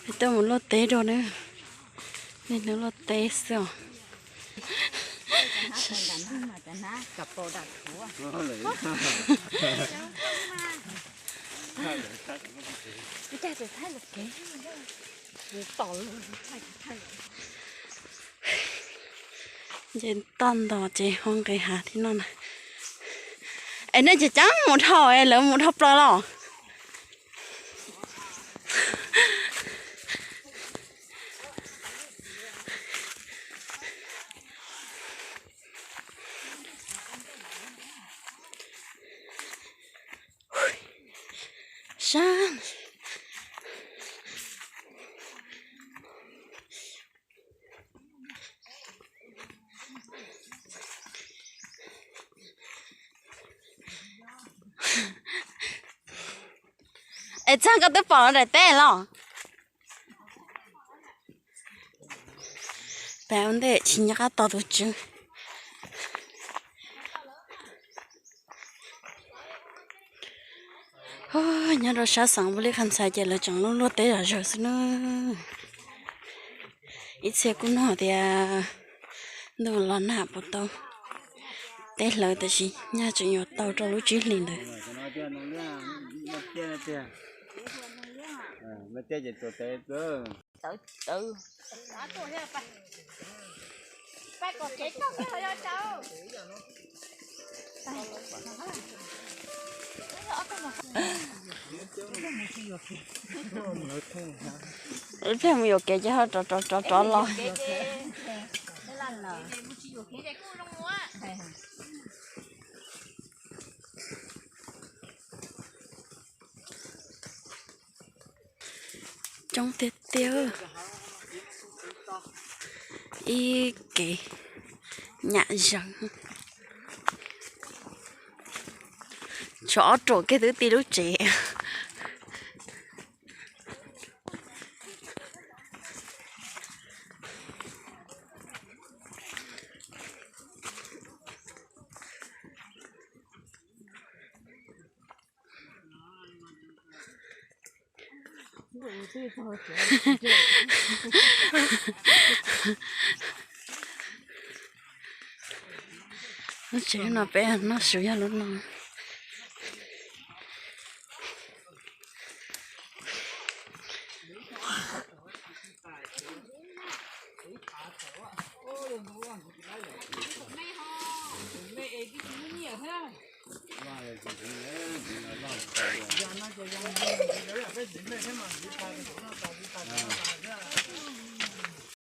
Tuaj mus luaj teb dua na. Niaj hnub luaj teb xwb os. Nce toj ntos ces ho nqis hav thiab no na. Es nej ces cav mus dhau, lawv mus dhau plaws los. Sab. Es txog koj twb pom daim teb los? Peb ua ntej tsis nco qab tos tus tswv. Nyob rau sab xeev Npaus Lis Khaj Ntxhais ces lawv tseem luaj luaj teb zom zaws xwb na. Ib txhia kuj nug tias ntuj los nag puas tau teb hlawv, tiam sis nyaj tseem yuav tau rau lub tsib hlis ntawd. Ib pliag mus yuam kev ces ho rov rov rov rov los. Coob tiag tiag. Ib kev nyam zeeg. Tshuav ob ruam kiag twb ti lub tsev. Lub tsev no peb noj su yog lub no.